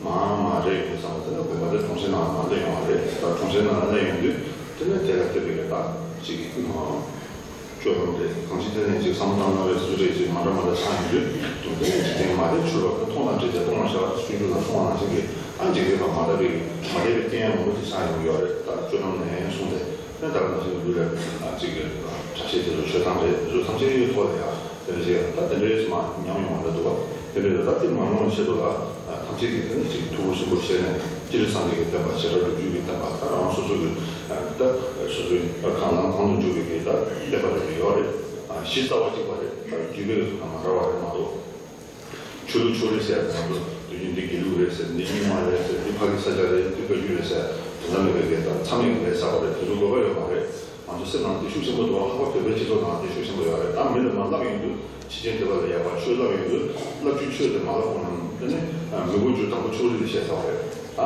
མ་མ་རེད་དགོས་བསམ་པ་དེ་ནི་དགོན་པ་དེ་གྲོང་གསེབ་ནང་ལ་མར་སླེབས་ཡོང་བ་རེད། ད་གྲོང་གསེབ་ནང་ལ་སླེབས་ཡོང་དུས་དེ་ནས་དེ་ལ་བལྟས་པའི་ད་ཅིག་ཨ་ ཆོས་ལམ་རེད། གང་ཅི་ཐད་ནས་ཅིག་བསམ་བློ་བཏང་སྟངས་རེད། སོ་སོ་རེད་ཅིག་མ་འདྲ་མ་འདྲ་ཆགས་ཡོང་དུས་དུང་དུང་འཇིག་རྟེན་མ་རེད། ཆོས་པ་ཁོ་མཐོང་དང་འདྲིས་ཏེ་སྟོང་ལ་བཞག་སྤྱོད་འཇུག་ལ་གསུངས་པ་ནང་བཞིན་གྱི་ཨ་འཇིག་རྟེན་པ་མ་འདྲ་བའི་མ་འདྲ་བའི་རྐྱེན་མང་པོ་ཅིག་ཆགས་ཡོང་གི་ཡོད་རེད། ད་ཆོས་ལམ་ནས་གསུངས་ཏེ་ཨ་ད་ག་ནང་བཞིན་ལུས་ལ་ཅིག་གྲྭ་ཤག་དེ་ཚོ་ཆོས་ཐང་རེད། དེ་ཚོ་ཐམས་ཅད་ཡོད་ཐོག་ལ་ཡ་དེ་འདྲ་ཅིག་ད་དེ་འདྲའི་མ་ཉམས་ཡོང་བ་འདྲ་འདུག་བ། དེ་འདྲའི་ད་དེ་མ་ཡོང་བའི་ཆེད་དུ་ལ། ཐམས་ཅད་ཀྱིས་ནི་ཅིག་ཐུགས་ཁུར་ཆེན་པོ་བཞེས་ནས་སྤྱིར་སངས་རྒྱས་ཀྱི་བསྟན་པ་བྱེ་བྲག་ཏུ་བརྒྱུད་པའི་བསྟན་པ་ད་རང་སོ་སོ་གི་ད་སོ་སོའི་གང་ལམ་གང་དུ་འཇུག་པའི་གི་ད་བསྟན་པ་རེ་རེ་ཡོད་རེད། གཞི་རྩ་བ་གཅིག་པ་རེད། ད་བརྒྱུད་པའི་གི་ཐོག་ནས་མ་འདྲ་བ་རེད་མ་གཏོགས། ཆོས་ལུགས་ཕྱོགས་རིས་ཟེར་ཡ་དེ་ང་ཚོ་དུས་རྒྱུན་འདི་དགེ་ལུགས་རེད་ཟེར། འདི་རྙིང་མ་རེད་ཟེར། འདི་ཕ་གི་ས་སྐྱ་རེད། འདི་བཀའ་བརྒྱུད་རེད་ཟེར། དེ་འདྲ་མེད་པའི་གི་ད་མཚམས་མེད་གི་རེད་ཟེར་བ་རེད། དེ་ཚོ་དགོས་པ་ཡོད་མ་རེད། ང་ཚོ་སེམས་ནང་དེ་ཤུགས་ཆེན་པོ་འདུག་བ། ལྷག་པར་བོད་པའི་སྤྱི་ཚོགས་ནང་དེ་ཤུགས་ཆེན་པོ་ཡོད་རེད། ད་མི་ལ་མ་བསླབ་ཡོང་དུས་ཕྱི་རྒྱལ་དེ་བ་ལ་ཡག་པ་ཆོས་བསླབ་ཡོང་དུས་བསླབ་རྒྱུའི་ཆོས་དེ་མ་བསླབ་གོང་ནས་དེ་ནས་མི་གོ་རྒྱུ་དང་པོ་ཕྱོགས་རིས་དེ་བཤད་ཚར་བ་རེད། ད་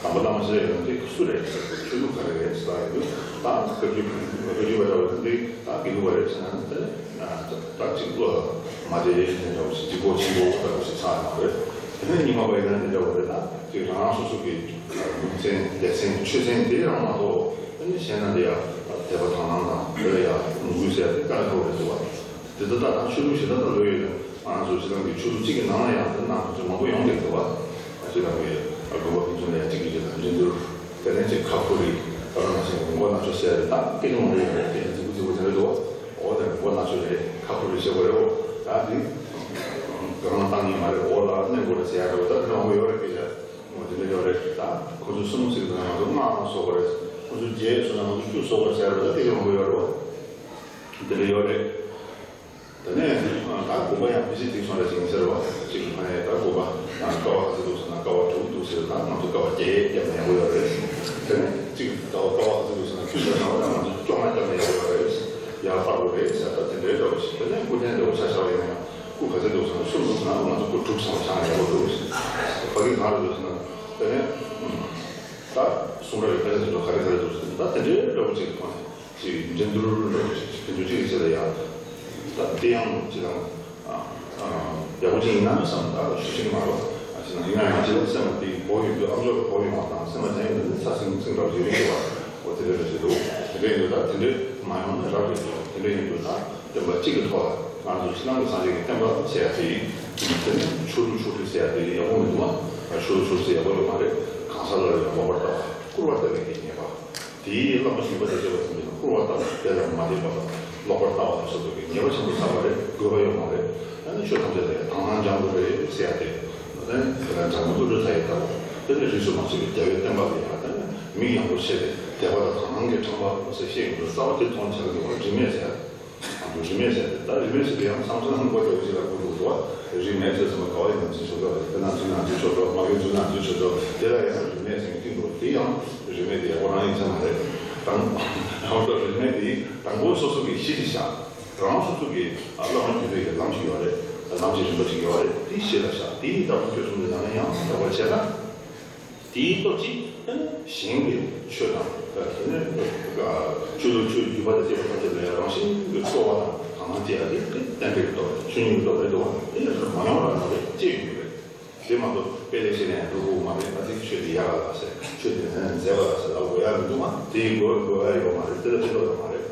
དང་པོ་བླ་མ་ཆེ་ཡོང་དེ་སུ་རེད་ཟེར་དུས་ཆོས་ལུགས་ག་རེ་རེད་ཟེར་ཡོང་དུས་ད་བཀའ་བརྒྱུད་བཀའ་བརྒྱུད་པ་འདྲ་བ་དེ་འདི་ད་དགེ་ལུགས་པ་རེད་ཟེར་ན་དེ་ནས་ད་ཅིག་བློ་ལ་མ་བདེ་ཡས་དེ་འདྲ་བ་ཞིག་འཇིགས་སྐྲག་ཆེན་པོ་འདྲ་བ་ཞིག་ཆགས་ཡོང་བ་རེད། དེ་ནས་རྙིང་མ་པ་ཡིན་ན་དེ་འདྲ་བ་རེད། ད་ཅིག་རང་རང་སོ་སོ་གི་ལུང་ཚན་སྡེ་ཚན་ཆོས་ཚན་དེ་རང་མ་གཏོགས། ཨ་ནི་གཞན་ན་འདི་ཡང་དད་པ་དག་སྣང་དང་འདི་ལ་ཡང་ངོ་རྒོལ་ཟེར་ཡ་དེ་དཀའ་ལས་ཁག་པོ་རེད་འདུག་བ། དེ་ལྟ་སྟངས་དང་ཆོས་ལུགས་གཞན་དག་དང་ལོས་ཡོད་ན་ང་རང་ཚོ་སྤྱི་བཏང་གི་ཆོས་ལུགས་གཅིག་གི་ནང་ལ་ཡང་དེ་ནང་ཚོ་མང་པོ་ཡོང་གི་འདུག་བ། སྤྱི་བཏང་གི་དགོན་པ་ཕན་ཚུན་ལ་ཡང་གཅིག་གིས་གཅིག་ལ་འགྲན་བསྡུར། དེ་ནས་ཅིག་ཁ་ཕོ་རི་ད་ག་ནང་བཞིན་མགོ་ནག་ཆུ་ཟེར་ཡ་དེ་དང་སྐད་ཆ་མང་པོ་ཡོང་རེད། སྐད་ཆ་རྫིག་པོ་རྫིག་པོ་དེ་འདྲ་འདུག་བ། འོ་དེ་མགོ་ནག་ཆུ་རེད། ཁ་ཕོ་རི་ཟེར་དགོས་རེད། འོ་ད་འདི་གང་ལ་བཏང་ཉན་མ་རེད། འོ་ལ་གནོན་དགོས་རེད་ཟེར་ཡ་འདྲ་བོ་ད་དེ་འདྲ་མང་པོ་ཡོད་རེད། སྐད་ཆ། འོ་དེ་འདྲ་ཡོད་རེད། ད་ཁོ་ཚོས་སུ་མོ་ཟེར་གི་ན་ང་ཚོ་ལྔ་བཟོ་དགོས་རེད། ཁོ་ཚོས་བརྒྱད་བཟོ་ན་ང་ཚོས་བཅུ་བཟོ་དགོས་རེད་ཟེར་བ་ད་དེ་ཡོང་གི་ཡོད་རེད་བ། དེ་འདྲ་ཡོད་རེད། དེ་ནས་ད་དགོན་པ་ཡང་ཕལ་ཆེར་འགྲིག་སོང་རེད་ཅིག་ཟེར་བ་ཅིག་ཕ་ནས་ད་དགོན་པ་ཀ་བ་ག་ཚོད་འདུག་ཟེར་ན་ཀ་བ་དྲུག་འདུག་ཟེར། ད་ང་ཚོ་ཀ་བ་བརྒྱད་བརྒྱབ་ན་ཡག་པོ་ཡོད་རེད། དེ་ནས་ཅིག་ད་ཀ་བ་ག་ཚོད་འདུག་ཟེར་ན་བཅུ་ཟེར་ན་ང་ཚོ་བཅོ་ལྔ་བརྒྱབ་ན་ཡག་པོ་ཡོད་རེད། ཡར་སྤར་དགོས་རེད་ཟེར། ད་དེ་འདྲའི་འདྲ་བོ་ཞིག་དེ་ནས་སྐུ་རྟེན་འདྲ་བོ་ཆ་བཞག་པ་ཡིན་ན་ཡང་སྐུ་ག་ཚོད་འདུག་ཟེར་ན་གསུམ་འདུག་ཟེར་ན་ང་ཚོ་སྐུ་དྲུག་ཙམ་བཞག་ན་ཡག་པོ་འདུག་ཟེར། ཕ་གི་གང་རེད་འདུག་ཟེར་ན་དེ་ནས་ད་གསུང་རབ་ཀྱི་དཔེ་ཆ་དེ་ཚོ་ག་རེ་ག་རེ་འདུག་ཟེར་ན་ད་དེ་འདྲའི་འདྲ་བོ་ཅིག་གི་ཐོག་ནས་ཅིག་འགྲན་བསྡུར་འདྲ་བོ་ཅིག་དེ་ཚོ་ཅིག་གི་ཆེད་ལ་ཡང་ད་དེ་ཡང་ཅིག་དང་ཡག་པོ་ཅིག་ཡིན་ན་བསམ་ད་ཞུ་ཤེས་མ་རོགས། ཨ་ཅེ་ན་ཡིན་ན་ཡང་ཅི་ལ་སེམས་ལ་དེ་གོ་ཡོད་དུས་ཨ་མཆོག་གི་གོ་ཡོད་མ་དང་སེམས་ལ་དྲན་ཡོད་དུས་ཚ་སིང་སིང་འདྲ་བོ་ཞིག་རེད་ཤེས་པ། འོ་དེ་འདྲ་རེད་ཟེར་འདུག་དེ་འདྲ་ཡིན་དུས་ད་དེ་འདྲ་མ་ཡོང་ན་རབ་རེད་འདུག་དེ་འདྲ་ཡིན་དུས་ད་བསྟན་པ་གཅིག་གི་ཐོག་ལ་ང་ཚོ་ཕྱི་ནང་གི་སངས་རྒྱས་ཀྱི་བསྟན་པ་ཟེར་ཡ་དེ་ཡིན། དེ་ནི་ཆོས་ལུགས་ཆོས་ཁྲིད་ཟེར་ཡ་དེ་ཡག་པོ་མི་འདུག་ཨ། ཆོས་ལུགས་ཆོས་ཁྲིད་ཟེར་ཡག་པོ་ཡོད་མ་རེད། གང་ཟག་ལ་ཡང་ལོག་པར་ལྟ་བ་སྐུར་བ་ལྟ་བའི་གི་ཉེས་པ། དེའི་བླ་མ་ཞིག་པ་དང་བཅས་པ་ཐམས་ཅད་ལ་སྐུར་བ་ལྟ་བ་དེ་ལ་མ་བསྡད་པ་དང་ལོག་པར་ལྟ་བ་དང་སོགས་པའི་ཉེས་པ་ཆེན་པོ་བསགས་པ་རེད། དགོས་པ་ཡོད་མ་རེད། ཨ་ནི་ཆོས་ཐམས་ཅད་ལ་ཡང་དག་སྣང་སྦྱང་དགོས་རེད་ཟེར་ཡ་དེ། ཨ་ནི་དེ་ལ་འཇམ་མགོན་ཀླུ་སྒྲུབ་ལྟ་ཡི་ལྟ་བ་དེ་ནི་རིས་སུ་མ་ཆད་པའི་རྒྱལ་བའི་བསྟན་པ་ལ་ཡང་དེ་ནི་མིག་ཡངས་པོ་ཕྱེ་སྟེ་དད་པ་དང་དག་སྣང་གིས་དྲངས་པ་ཟེར་བཤད་ཡོང་དུས་རྩ་བ་དེ་མཐོང་བྱ་གི་འདུག་བ། རིས་མེད་ཟེར། ཨ་མདོ་རིས་མེད་ཟེར་ཏེ་ད་རིས་མེད་ཟེར་དུས་ཡང་མཚམས་མཚམས་ལྷུང་པ་ལྟ་བུ་ཞིག་ལ་གོ་འདུག་ཟེར་བ། རིས་མེད་ཟེར་ཙམ་པ་ག་བ་ཡིན་ན་འཛིན་ཆོག་ཆོག་རེད། དཔེར་ན་འཛིན་ན་འཛིན་ཆོག་ཆོག་མ་གིན་འཛིན་ན་འཛིན་ཆོག་ཆོག་དེ་ལ་ཡང་རིས་མེད་ཟེར་གྱི་འདུག་དེ་ཡང་རིས་མེད་དེ་ཡག་པོ་རང་ཡིན་ཚད་མ་རེད། དང་ཨ་མདོ་རིས་མེད་དེ་དང་པོ་སོ་སོ་གི་གཞི་དེ་བཞག་རང་སོ་སོ་གི་བླ་མ་རྒྱུད་པའི་གི་ལམ་ཞིག་ཡོད་རེད། ལམ་གྱི་རིམ་པ་ཞིག་ཡོད་རེད། དེ་གཞི་ལ་བཞག་དེའི་ལྟ་བུ་ཆོས་གསུམ་དུ་ཡང་ན་ཡང་དག་པར་བྱས་ན། དེའི་སྟོབས་ཀྱིས་གཞན་གྱི་ཆོས་དང་། དེ་ནས་ཆོས་ལུགས་ཆོས་བརྒྱུད་པ་དང་བཅས་པ་ཐམས་ཅད་ལ་ཡང་རང་བཞིན་གྱིས་སྤྲོ་བ་དང་དག་སྣང་སྐྱེ་ཡ་དེ་རྟེན་འབྲེལ་གྱི་སྟོབས་རེད། ཆོས་ཉིད་ཀྱི་སྟོབས་རེད་འདུག་བ། དེ་ལས་མ་ཡོང་ར་ནོར་རེད། སྐྱེ་ཡོང་གི་རེད། དེ་མ་གཏོགས་དཔེ་ལེགས་བཤད་ནས་འགྲོ་དགོས་མ་རེད། ཨ་ཙི་ཆོས་དེ་ཡག་ག་ལ་ཟེར། ཆོས་དེ་ནས་མཛེས་པ་ལ་ཟེར་ལབ་དགོས་ཡ་མི་འདུག་བ། དེའི་དགོས་དགོས་ཡ་ཡོད་མ་རེད། དེ་ལ་ཕན་ཐོགས་ཡོད་མ་རེད།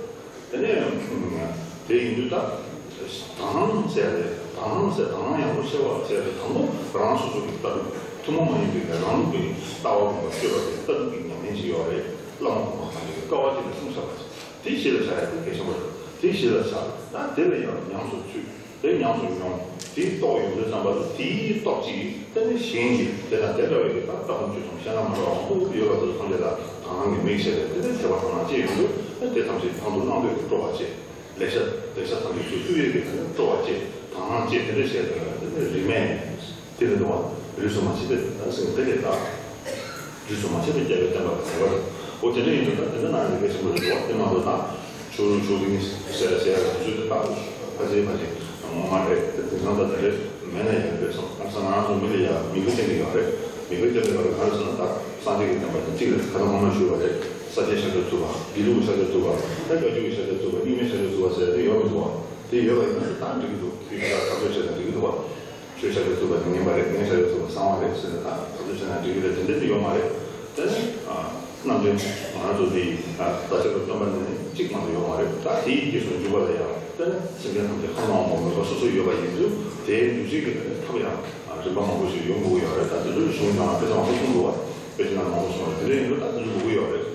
དེ་ནས་དེ་ཡིན་དུས་ད་དག་སྣང་ཟེར་རེད། དག་སྣང་ཟེར་དག་སྣང་ཡག་པོ་ཤེས་པ་ཟེར་རེད། དང་པོ་རང་སོ་སོ་གི་ལྟ་གྲུབ་ཐུན་མོང་མ་ཡིན་པའི་རང་ལུགས་ཀྱི་ལྟ་བ་ངོ་མ་ཤེས་པ་དེ་ལྟ་གྲུབ་ཀྱི་ཉམས་ལེན་ཞིག་ཡོད་རེད། བླ་མ་གོང་མ་ཐམས་ཅད་ཀྱིས་དཀའ་བ་སྤྱད་ནས་གསུངས་བཞག་པ་ཞིག་དེ་གཞི་ལ་བཞག་ཡ་དེ་གལ་ཆེན་པོ་རེད། དེ་གཞི་ལ་བཞག་ད་དེ་ལ་ཡང་ཉམས་སུ་ཚུད། དེ་ཉམས་སུ་མྱོང་། དེའི་རྟོགས་ཡོང་དུས་ཙམ་པ་དེ་དེའི་སྟོབས་ཀྱིས་དེ་ནི་གཞན་གྱིས་དེ་དང་དེ་འདྲ་བའི་གི་ད་ལྟ་ཕུང་ཆོས་སམ་གཞན་ལ་མ་འདྲ་བ་མང་པོ་ཡོད་པ་དེ་ཐམས་ཅད་ལ་དག་སྣང་གི་མིག་ཕྱེ་སྟེ་དེ་ནི་དད་པ་དག་སྣང་སྐྱེ་ཡོང་དུས་དེ་ཐམས་ཅད་དང་དུ་བླང་དོར་གྱི་སྤྲོ་བ་སྐྱེ། ལེགས་ཆ་ལེགས་ཆ་ཐམས་ཅད་ཚུར་བསླུ་བའི་གི་དེ་ནི་སྤྲོ་བ་སྐྱེ། དག་སྣང་སྐྱེ། དེ་འདྲ་བྱས་ཏེ་དེ་ནི་རིས་མེད། དེ་ནི་འདུག་བ། རིས་སུ་མ་ཆད་པའི་ད་སེམས་དེ་ལས་ད། རིས་སུ་མ་ཆད་པའི་རྒྱལ་བའི་བསྟན་པ་དང་བྱེད་པ་རེད། འོ་དེ་འདྲ་ཡིན་དུས་ད་དེ་འདྲ་ན་ཡང་གལ་ཆེན་པོ་རེད་འདུག་བ། དེ་མ་གཏོགས་ད། ཆོས་ལུགས་ཆོས་དབྱིངས་ཟེར་ཟེར་ཡ་ལ་དུས་ཚོད་དེ་ད་ཕལ་ཆེར་ཕལ་ཆེར་ངོ་མ་རེད། དེ་དེང་སང་ད་དེ་འདྲ་མེད་ན་ཡང་རེད་བསམ། ཁ་སང་ང་རང་ཚོ་མི་ལ་ཡ་མིག་དཔེ་སྟོན་གྱི་ཡོད་རེད། མིག་དཔེ་སྟོན་གྱི་ཡོད་རེད། ག་རེ་ཟེར་ན་ད་སངས་རྒྱས་ཀྱི་བསྟན་པ་དེ་གཅིག་རེད། ཁ་སང་སྔོན་མ་ཞུས་པ་རེད། ས་སྐྱའི་ཤཱཀྱ་ཐུབ་པ། དགེ་ལུགས་ཀྱི་ཤཱཀྱ་ཐུབ་པ། ད་བཀའ་བརྒྱུད་ཀྱི་ཤཱཀྱ་ཐུབ་པ། རྙིང་མའི་ཤཱཀྱ་ཐུབ་པ་ཟེར་ཡ་དེ་ཡོད་མི་འདུག་བ། དེ་ཡོད་པ་ཡིན་ན་ད་འགྲིག་གི་འདུག་དེ་ཤ་ཁ་ཚོད་བྱས་ན་འགྲིག་གི་འདུག་བ། ཆོས་ཤཱཀྱ་ཐུབ་པ་དེ་ངན་པ་རེད། ངན་ཤཱཀྱ་ཐུབ་པ་བཟང་བ་རེད་ཟེར་ནས་ད་ཁ་ཚོད་བྱས་ན་འགྲིག་གི་རེད། དེ་འདྲ་དེ་ཡོད་མ་རེད། དེ་ནི་རྣམ་འདྲེན་ང་རང་ཚོ་འདི་བདག་ཅག་གི་སྟོན་པ་འདི་ནི་ གཅིག་མ་གཏོགས་ཡོད་མ་རེད། ད་དེའི་རྗེས་སུ་འཇུག་པ་ལ་ཡང་དེ་ནི་སེམས་ཅན་ཐམས་ཅད་ཁམས་དང་པོ་མོས་པ་སོ་སོ་ཡོད་པ་ཡིན་དུས་དེའི་འདུ་བྱེད་ཀྱི་ཐབས་ཡང་རིམ་པ་མང་པོ་ཞིག་ཡོང་དགོས་ཀྱི་ཡོད་རེད། ད་དེ་ཚོའི་གཞུང་ནང་དཔེ་ཚང་པོ་གསུངས་འདུག་བ། དཔེ་ཆ་ནང་མང་པོ་གསུངས་རེད། དེ་འདྲ་ཡིན་དུས་ད་དེ་ཚོ་དགོས་ཀྱི་ཡོད་རེད།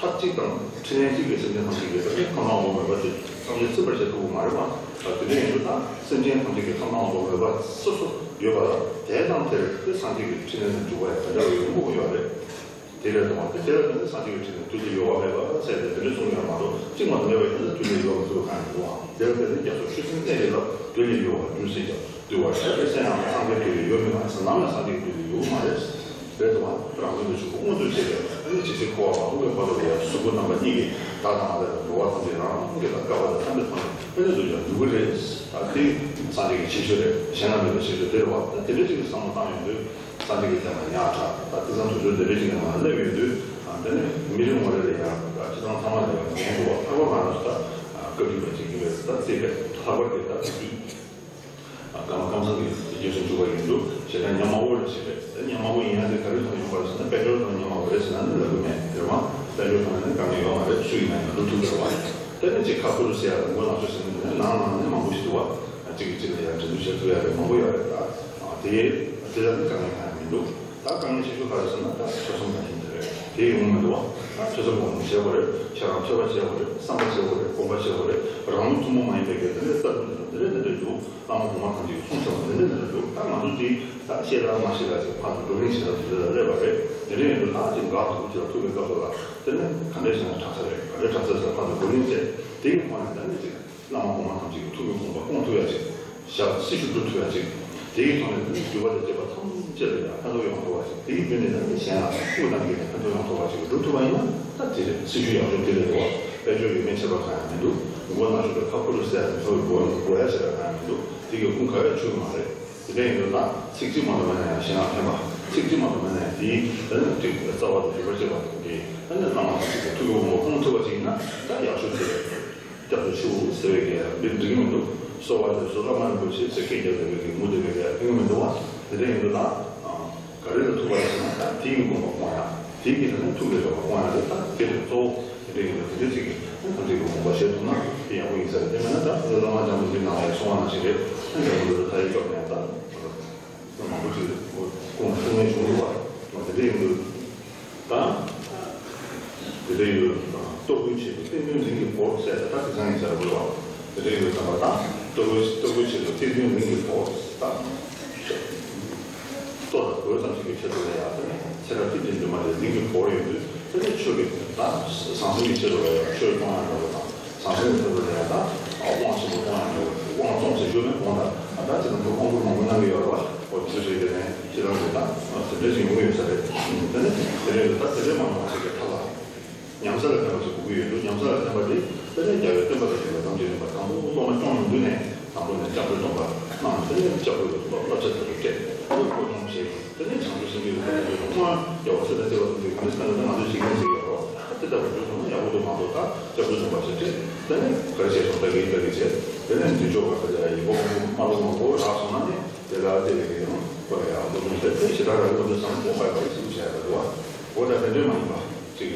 ཐབས་གཅིག་དང་འཕྲིན་ལས་གཅིག་གིས་སེམས་ཅན་ཐམས་ཅད་ཀྱི་ཁམས་དང་པོ་མོས་པ་དེ་ཐམས་ཅད་ཚིམ་པར་བྱེད་ཐུབ་ཀྱི་མ་རེད་པ། ད་དེ་འདྲ་ཡིན་དུས་ད་སེམས་ཅན་ཐམས་ཅད་ཀྱི་ཁམས་དང་པོ་མོས་པ་སོ་སོ་ཡོད་པ་ལ་དེ་དང་དེར་དེ་སངས་རྒྱས་ཀྱི་འཕྲིན་ལས་ལ་འཇུག་པ་ཡང་དེ་འདྲ་བའི་ཡོང་གི་ཡོད་རེད། དེ་ལས་དང་དེ་དེ་ལ་བརྟེན་ནས་སངས་རྒྱས་ཀྱི་འཕྲིན་ལས་དུས་གཅིག་ཡོད་པ་མེད་པ་ཟེར་ཏེ་དེ་འདྲ་གསུངས་ཡོད་མ་གཏོགས་གཅིག་མ་གཏོགས་མེད་པ་ཡིན་ན་དུས་ལས་ཡོད་མི་ཐུབ་པ་གང་ཡང་མི་འདུག་ཨང་། དེ་ལ་བརྟེན་ནས་རྒྱ་མཚོ་ཆུ་སྲིན་གནས་ཀྱི་ལ་དུས་ལས་ཡོད་པ་རྒྱུ་ཟེར་ཀྱང་། འདུལ་བ་ཞེས་པའི་སེམས་ཡང་སངས་རྒྱས་དུས་ལས་ཡོད་མི་མ་ཟད་ནམ་ཡང་སངས་རྒྱས་དུས་ལས་ཡོད་མ་རེད། རེད་དོ། རང་དོན་དུ་ཆོས་སྐུ་མངོན་དུ་བྱེད་པའི་ཨ་ནི་ཇི་སྲིད་འཁོར་བ་མ་སྟོངས་པའི་བར་དུ་ལ་ཡང་གཟུགས་པོ་རྣམ་པ་གཉིས་ཀྱིས་བདག་དང་མ་བདག་དང་འགྲོ་བ་ཐམས་ཅད་རང་རང་གི་དང་བསྐལ་པ་དང་ཐ་མའི་ཐོག་ནས་ཨ་ནི་འདུལ་ཀྱང་འདུལ་གྱི་རེད། ད་དེ་སངས་རྒྱས་ཀྱི་བྱེད་སྤྱོད་རེད། གཞན་ལ་མེད་པའི་བྱེད་སྤྱོད་དེ་རེད་བ། ད་དེ་འདྲ་ཅིག་གི་བསམ་བློ་བཏང་ཡོང་དུས་སངས་རྒྱས་ཀྱི་བསྟན་པ་ཉག་ཕྲ་ད་དེང་སང་དུས་ཚོད་འདི་འདྲ་ཅིག་གི་ནང་ལ་སླེབས་ཡོང་དུས་ད་དེ་ནི་མི་རེ་ངོ་རེ་ལ་ཡང་སྤྱི་བཏང་ཚང་མ་ལ་ཡང་འགན་འདུག་བ། ལྷག་པར་ང་རང་ཚོ་ད་བཀའ་བརྒྱུད་པ་ཅིག་ཡིན་པས་ད་རྩིས་པས་ལྷག་པར་དེ་ད་བཀའ་བརྒྱུད། ཨ། ཀརྨ་ཀཾ་ཚང་གི་རྗེས་སུ་འཇུག་པ་ཡིན་དུས་ཞེ་སྡང་ཉམ་ང་བོ་ལ་བྱེད་པས། ད་ཉམ་ང་བོ་ཡིན་ཡང་དེ་ག་རེ་ཐོག་ནས་ཡོང་བ་རེད་ཟེར་ན་དཔལ་འབྱོར་ཐོག་ནས་ཡོང་བ་རེད་ཟེར་ན་ནི་ལབ་ཀྱི་མེད། རེད་བ། དཔལ་འབྱོར་ཐོག་ནས་ནི་དཀའ་ངལ་ཡོད་མ་རེད། སུ་ཡིན་ན་ཡང་སྒྲུབ་ཐུབ་ཀྱི་རེད་བ། དེ་ནས་གཅིག་ཁ་ཁུ་རུ་ཟེར་ཡ་རེད། མགོ་ནག་ཆུ་ཟེར་ནི་དེ་ནས་ནང་ནང་ནས་མང་པོ་ཞིག་འདུག་བ། གཅིག་གིས་གཅིག་ལ་ཡང་འགྲན་བསྡུར་བྱེད་ཐུབ་ཡ་རེད། མང་པོ་ཡོད་རེད། ད་དེ་དེ་ལ་ནི་དཀའ་ངལ་གང་ཡང་མི་འདུག་ད་དཀའ་ངལ་ཆེ་ཤོས་ག་རེ་ཟེར་ན་ད་ཐོས་བསམ་ག་ཤིན་དེ་རེད། དེ་ཡོང་མི་འདུག་བ། ད་ཐོས་བསམ་གང་བྱེད་དགོས་རེད། ཁྱེད་རང་ཐོས་པ་བྱེད་དགོས་རེད། བསམ་པ་བྱེད་དགོས་རེད། སྒོམ་པ་བྱེད་དགོས་རེད། རང་ལུགས་ཐུན་མོང་མ་ཡིན་པའི་གི་དེ་འདྲའི་རྩ་ལྟུང་དེ་འདྲ་འདི་འདྲ་འདུག་བླ་མ་གོང་མ་ཐམས་ཅད་ཀྱིས་གསུངས་བཞག་པ་འདི་འདྲ་འདི་འདྲ་འདུག་ད་ང་ཚོ་འདི་ད་ཤེས་རབ་མ་ཤེས་རབ་ཅིག་ཕར་དུ་བགྲོ་གླེང་བྱེད་ཐབས་དེ་འདྲ་ལ་སླེབས་པ་རེད། དེ་འདྲ་ཡིན་དུས་ད་ཅིག་འགག་ཐུག་ཅིག་ལ་ཐུག་པའི་སྐབས་སུ་ལ་དེ་ནི་ག་འདྲ་ཞིག་ན་དྲག་ས་རེད། ག་འདྲ་དྲག་ས་ཟེར་ཕར་དུ་བགྲོ་གླེང་བྱས། དེ་ཡི་ཐོག་ནས་ད་ནི་ཅིག་བླ་མ་གོང་མ་ཐམས་ཅད་ཀྱི་ཐུགས་ཀྱི་དགོངས་པ་སྐོང་ཐུབ་ཡ་ཅིག་ཞབས་སྲི་ཞུ་སྒྲུབ་ཐུབ་ཡ་ཅིག་དེའི་ཐོག་ནས་འདུལ་བ་དང་བཅས་པ་ཐམས་ཅད་ལ་ཡང་ཕན་ཐོགས་ཡོང་ཐུབ་པ་ཅིག་དེའི་མདུན་ནས་ནི་གཞན་ལ་དབུ་བཏང་གིན་ནས་ཕན་ཐོགས་ཡོང་ཐུབ་པ་ཅིག་སྒྲུབ་ཐུབ་པ་ཡིན་ན་ད་དེ་རེད། སྲི་ཞུ་ཡག་ཤོས་དེ་རེད་དོ། དཔལ་འབྱོར་ཡོད་མེད་ཁྱད་པར་གང་ཡང་མི་འདུག་མགོ་ནག་ཤོས་དང་ཁ་ཕུ་རུ་ཟེར་ཡ་དེ་ཚོ་གི་མགོ་མགོ་ཡ་ཞེ་དྲག་གང་ཡང་མི་འདུག་དེ་གི་ཀུན་དགའ་བའི་ཆོས་མ་རེད། དེ་འདྲ་ཡིན་དུས་ད་ཚིག་གཅིག་མ་གཏོགས་མེད་ན་ཡང་གཞན་ལ་ཕན་པ། ཚིག་གཅིག་མ་གཏོགས་མེད་ན་ཡང་དེའི་ད་ནི་ཅིག་རྩ་བ་དང་སྒྲུབ་པར་བྱེད་པ་དང་དེ་ད་ནི་བླ་མ་ཐམས་ཅད་ཀྱི་ཐུགས་ཀྱི་དགོངས་པ་སྐོང་ཐུབ་པ་ཅིག་ཡིན་ན་ད་ཡག་ཤོས་དེ་རེད། སྐྱབས་སུ་མཆིའོ་ཟེར་བའི་གི་འདི་འགྲིག་གི་མི་འདུག་གསོལ་བ་འདེབས་སོ་བླ་མ་རིན་པོ་ཆེ་ཟེར་སྐད་རྒྱབ་བསྡད་པའི་གི་མུ་བསྡད་པའི་གི་ཕན་གི་མི་འདུག་བ། དེ་འདྲ་ཡིན་དུས་ད་ག་རེ་ལ་ཐུག་པ་རེད་ཟེར་ན་ད་དེའི་གི་དགོངས་པ་སྐོང་ཡ། དེའི་གི་ད་ནི་ཐུགས་ལ་འཇོག་པ་སྐོང་ཡ་རེད། ད་དེ་ལས་གཙོ་བོ་དེ་འདྲ་ཡིན་དུས་དེ་འདྲ་ཅིག་གི་ཐམས་ཅད་ཀྱི་དགོངས་པ་བཞེས་ཐུབ་ན་དེ་ཡག་པོ་ཡིན་ས་རེད། དེ་མིན་ན་ད་བླ་མ་འཇམ་དཔལ་གྱི་ནང་ལ་གསུང་བ་ནང་བཞིན་རེད། ཨ་འཇམ་དཔལ་ལ་ད་ཡིག་སྐྱོར་ནས་ད། མང་པོ་ཅིག་ཁོང་གསུང་མཁན་བྱུང་འདུག་བ། དེ་འདྲ་ཡིན་དུས་ད་དེ་འདྲ་ཡོད། ལྟོ་གོས་ཆེད་དུ་གཏེར་སྟོན་རིན་གྱིས་བོར་ཟེར་ད་ད་དེང་སང་ཡིན་ཟེར་བ་རེད་བ། དེ་འདྲ་ཡོད་ཙང་ད་ལྟོ་གོས་ལྟོ་གོས་ཆེད་དུ་གཏེར་སྟོན་རིན་གྱིས་བོར་ད། ལྟོ་དང་གོས་ཙམ་ཞིག་གི་ཆེད་དུ་ལ་ཡང་དེ་ནས་ཚེ་རབས་གཅིག་གི་འདུན་མ་དེ་རིན་གྱིས་བོར་ཡོད་དུས་དེ་ནས་ཆོས་ཀྱི་ད་ཟང་ཟིང་གི་ཆེད་དུ་ལ་ཡང་ཆོས་གཏོང་ཡ་འདྲ་བོ་དང་། ཟང་ཟིང་གི་ཐོག་ཏུ་ཡང་ད་དབང་ཆེན་པོ་གཏོང་ཡང་འདྲ་བོ། དབང་བཙོང་ཟེར་རྒྱུ་མེད་དགོངས་དག་ད་ཅི་ལ་འདུག་དབང་བསྐུར་མང་པོ་གནང་གི་ཡོད་རེད་བ། འོ་དེ་ཚོ་བྱས་ཏེ་ནས་ཁྱེད་རང་གིས་ད་དེ་འདྲ་ཞིག་ཡོང་གི་ཡོད་ས་རེད། དེ་ནས་དེ་རེད་འདུག་ད་དེ་འདྲའི་མ་ཡོང་བ་ཞིག་གི་ཐབས་ལ་ཉམས་བཟའ་ལ་ཕན་པ་ཞིག་དགོས་ཀྱི་ཡོད་འདུག་ཉམས་བཟའ་ལ་ཕན་པ་དེ་དཔེར་ན་རྒྱལ་བའི་བསྟན་པ་དང་མཐུན་པའི་དམ་བཅའ་ཡིན་པ། དང་པོ་སློབ་མ་སྐྱོང་ཡོང་དུས་ནས་དང་པོ་ནས་སྐྱབས་འགྲོའི་སྡོམ་པ་གནང་། དེ་ནས་སྐྱབས་འགྲོ་གི་བསླབ་བྱ་དེ་ཚོ་སྤྲད། དེ་ནས་བསླབ་སྦྱོང་བྱས། དེ་ནས་བྱང་ཆུབ་སེམས་བསྐྱེད་ཀྱི་ཐབས་ལ་འགྲོ་དང་། སྔོན་རྒྱལ་བ་སྲས་དང་བཅས་པ་ཐམས་ཅད་ཀྱིས་ག་འདྲ་བསྟན་པ་དང་ང་ཚོས་བཞེས་མཁན་ཞིག་ཡོད་རོགས། ད་དེ་ལྟ་བུ་འགྲོ་སོང་ན་ཡག་པོ་འདུག་མ་གཏོགས་ད་སྐྱབས་འགྲོ་སྡོམ་པ་ཞིག་སྤྲད། དེ་ནས་ག་རེ་བྱས་སོང་། ད་གིན་ད་གིན་བྱས། དེ་ནས་འདི་ཕྱོགས་ཀ་ད་ཡག་ཡིན་པོ་མ་ལོ་མང་པོ་རག་སོང་ན་ནི་དེ་ལ་དེ་ལས་ཀྱི་ཡང་ཁོ་ལ་ཡག་པོ་འདུག་ཟེར་དེ་ཞེ་དྲག་རག་གི་མ་འདུག་བསམ་དེ་ཧོད་པ་ཞིག་བྱས་ཡག་འདུག་བ། འོ་ད་དེ་འདྲས་མ་ཡིན་པ། ཅིག་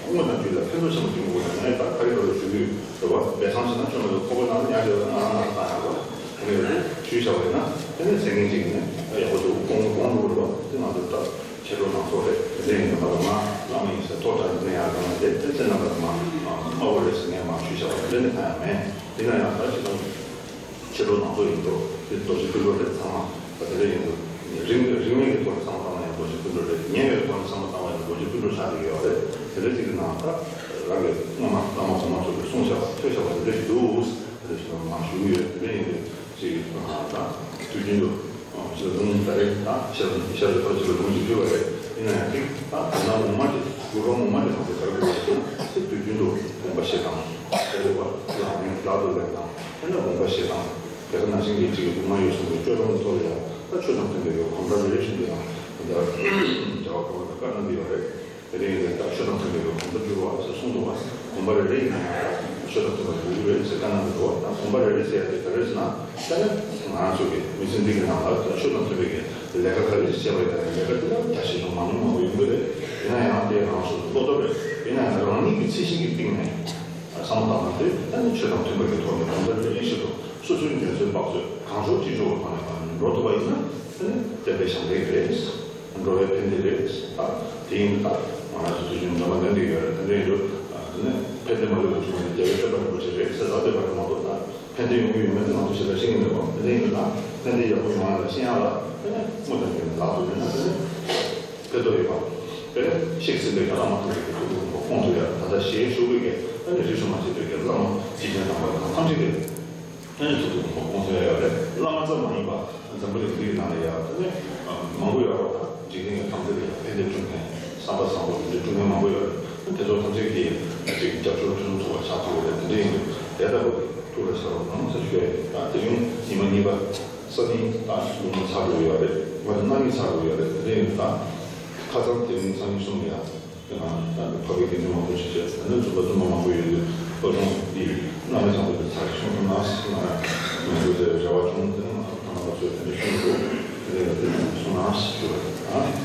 སྔོན་དང་རྒྱུད་ལ་ཕན་ཐོགས་ཆེན་པོ་འབྱུང་དགོས་ན་ངས་ད་ག་རེ་ག་རེ་ཞུ་གི་ཡོད་རེད་བ། སྦས་གསང་བྱས་ན་ཆོ་མེད་དུ་ཁོ་པ་ནང་ཉར་བྱས་པ་ན་ང་རང་ནང་ལ་བཏང་ཡག་རེད་བ། དེ་ནས་ཞུས་བཞག་པ་ཡིན་ན་དེ་ནས་ཟེར་མཁན་ཅིག་ཡིན་ན་ཡག་པོ་འདུག་དགོངས་དགོངས་འདུག་རེད་བ། དེ་ང་ཚོ་ད་ཆེ་མཐོ་ནང་ཚོ་རེད། དེ་འདྲ་ཡིན་ན་ང་ཚོ་ང་བླ་མ་ཡིན་ཟེར་ཐོག་དྲག་ནས་ཡག་གང་དེ་དེ་ཚེ་རྣམ་པ་ང་དམའ་བོ་རེད་ཟེར་ངས་མ་ཞུས་བཞག་པ་དེ་འདྲ་ནས་གང་ཡང་མེད། ཡིན་ན་ཡང་ད་ཅི་ད། ཕྱི་དྲོ་ནང་དུ་ཡིན་འགྲོ། དེ་རྡོ་རྗེ་སྤུན་གྲོགས་རེད་ཚང་མ། ད་དེ་འདྲ་ཡིན་འགྲོ། རིང་རིང་བའི་གི་ཐོག་ནས་བསམ་བློ་བཏང་ན་ཡང་རྡོ་རྗེ་སྤུན་གྲོགས་རེད། ཉེ་བའི་ཐོག་ནས་བསམ་བློ་བཏང་བ་ཡང་རྡོ་རྗེ་སྤུན་གྲོགས་ཆགས་ཀྱི་ཡོད་རེད། དེ་འདྲ་ཅིག་གི་ནང་ད་རང་གི་སྔོན་མ་བླ་མ་གོང་མ་ཚོ་གིས་གསུངས་བཞག་པ་ཐོས་བཞག་པ་དེ་འདྲ་ཞིག་འདུག་དེ་འདྲ་ཞིག་མ་ཞུ་གི་ཡོད། དེ་འདྲ་ཡིན་དུས་ཅིག་ད་དུས་རྒྱུན་དུ་ཞེ་ལུང་ད་རེད། ད་ཞེ་ལུང་ཞེ་ལུང་ཐོག་ཅིག་ལ་ལུང་ཞིག་ཕུལ་བ་རེད། ཡིན་ན་ཡང་ཅིག་ད་དེ་ན་ངོ་མ་ཅིག་གུ་རུ་ངོ་མ་ཅིག་དང་དེ་གར་དགོས་པ་ཅིག་དུས་རྒྱུན་དུ་དགོངས་པ་བཞེས་དང་། དེ་རེད་བ། ལག་ལེན་བདག་ཏུ་ལེན་དང་། དེ་ནས་དགོངས་པ་བཞེས་དང་། དེ་ག་ནང་བཞིན་གྱི་ཅིག་སྒོ་ང་ཡོད་གསུང་གི་སྤྱོད་ལམ་ཐོག་ལ་ཡང་ད་ཆོས་དང་མཐུན་པའི་གོམ་སྟབས་རེ་རེ་བཞིན་དུ་ཡང་ད་བྱ་བ་གོ་བ་དང་བཀའ་གནང་གི་ཡོད་རེད། དེ་རིང་ཡིན་ད་ཆོས་དང་མཐུན་པའི་གོམ་སྟབས་བསྒྱུར་བ་ཟེར་གསུངས་འདུག་བ། གོམ་པ་རེ་རེ་ཡིན་ན་ཡང་ད་ཆོས་དང་མཐུན་པ་དགོས་ཀྱི་རེད་ཟེར་བཀའ་གནང་གི་འདུག་བ། ད་གོམ་པ་རེ་རེ་ཟེར་ཡ་དེ་ག་རེ་ཟེར་ན་ད་ནི་ང་ཚོ་གི་མི་ཚེ་འདི་གི་ནང་ལ་ད་ཆོས་དང་མཐུན་པའི་གི་ལས་ཀ་ག་རེ་བྱས་པ་ཡིན་ན་ལས་ཀ་དེ་ལ་ད་ཞིབ་ཆ་མང་ཉུང་མང་པོ་ཡོང་གི་རེད། ཡིན་ན་ཡང་དེ་རང་སོ་སོ་བློ་སྟོབས་རེད། ཡིན་ན་ཡང་རང་ཉིད་ཀྱི་ཚད་གཞི་གི་སྟེང་ནས། བསམ་བློ་བཏང་ན་དེ་ད་ནི་ཆོས་དང་མཐུན་པ་གི་ཐོག་ནས་གང་ལྟར་ལས་ཞིག་ཏུ་སོ་སོའི་འགན་སེམས་བག་ཚོད་གང་ལྕོགས་ཅི་ལྕོགས་ཐོག་ནས་འགྲོ་ཐུབ་པ་ཡིན་ན་ད་ནི་བསྟན་པའི་ཞབས་འདེགས་རེད། འགྲོ་བའི་ཕན་བདེ་རེད། ད་དེ་ཡིན་ད་ང་རང་ཚོ་དུས་རྒྱུན་འཛམ་བུ་གླིང་འདི་ཡོད་རེད། དེ་འདྲ་ཡིན་དུས་ད་ནི་ཕན་བདེ་མ་ལུས་པ་བྱུང་བ་ནི་རྒྱལ་བའི་བསྟན་པ་རིན་པོ་ཆེ་རེད་ཟེར་ལབ་བསྡད་པ་རེད་མ་གཏོགས་ད། ཕན་བདེ་ཡོང་གི་ཡོད་མེད་དེ་ང་ཚོ་ཞེ་དྲག་ཤེས་ཀྱི་མེད་པ། དེ་འདྲ་ཡིན་ན་ཕན་བདེ་ཡག་པོ་ཡོང་ཡ་ལ་ཤེས་ཡ་ལ་དེ་ནས་དངོས་དང་བརྒྱུད་ནས་ལག་ཏུ་ལེན་ན་དེ་ནས་ཕན་ཐོགས་ཡོད་པ། དེ་ནས་གཤེགས་ཟིན་པའི་བླ་མ་ཐམས་ཅད་ཀྱི་ཐུགས་ཀྱི་དགོངས་པ་སྐོང་ཐུབ་ཡ། ད་ལྟ་ཞལ་བཞུགས་པའི་གི་ཨ་ནི་རིས་སུ་མ་ཆད་པའི་གི་བླ་མ་འཇིག་རྟེན་དང་པོ་དང་ཐམས་ཅད་ཀྱི་ཨ་ནི་ཐུགས་ཀྱི་དགོངས་པ་སྐོང་ཐུབ་ཡ་ཡོད་རེད། བླ་མ་ཙམ་མ་ཡིན་པ་འཛམ་བུ་གླིང་འདིའི་ནང་ལ་ཡ་དེ་ནས་མང་པོ་ཡོད་རེད། ད་འཇིག་རྟེན་གྱི་ཐམས་ཅད་ལ་ཡ་ཕན་བདེ་སྐྲུན་མཁན་བསམ་པ་བཟང་པོ་དེ་འདྲ་སྐྲུན་མཁན་མང་པོ་ཡོད་རེད། དེ་ཚོ་ཐམས་ཅད་ཀྱིས་ཅིག་རྒྱབ་སྐྱོར་ཕུན་སུམ་ཚོགས་པ་ཆགས་ཐུབ་ཀྱི་རེད། དེ་འདྲ་ཡིན་དུས་དེ་ལྟ་བུ་གི་ཐུགས་ལ་ཤར་བ་གནང་ཟེར་ཞུ་ཡ་ཡིན། ད་དེ་རིང་ཉི་མ་གཉིས་པ་སང་ཉིན་ད་ལོ་ངོ་ཚར་འགྲོ་ཡོད་རེད། མ་གཏོགས་གནངས་ཉིན་ཚར་འགྲོ་ཡོད་རེད། དེ་འདྲ་ཡིན་དུས་ད་ཁ་སང་དེ་རིང་སང་ཉིན་གསུམ་ཡ་ད་འཕགས་པའི་དགེ་འདུན་མང་པོ་ཞིག་བྱས། ད་ནི་རྫོགས་པ་རྫོགས་པ་མང་པོ་ཡོད་དུས་སློབ་སྦྱོང་འདི་བླ་མ་ཆེན་པོ་དེ་ཚར་གསུང་ཐུབ་ན་ཟེར། ང་ང་ཚོ་དེ་རེ་བ་བྱུང་། དེ་ནི་ང་ཚོ་ཐ་ན་ང་ཚོས་དེ་འདྲ་ཤོད་འདུག་དེ་ནས་དེ་གསུང་ན་ཞུ་བ་རེད། ཨ་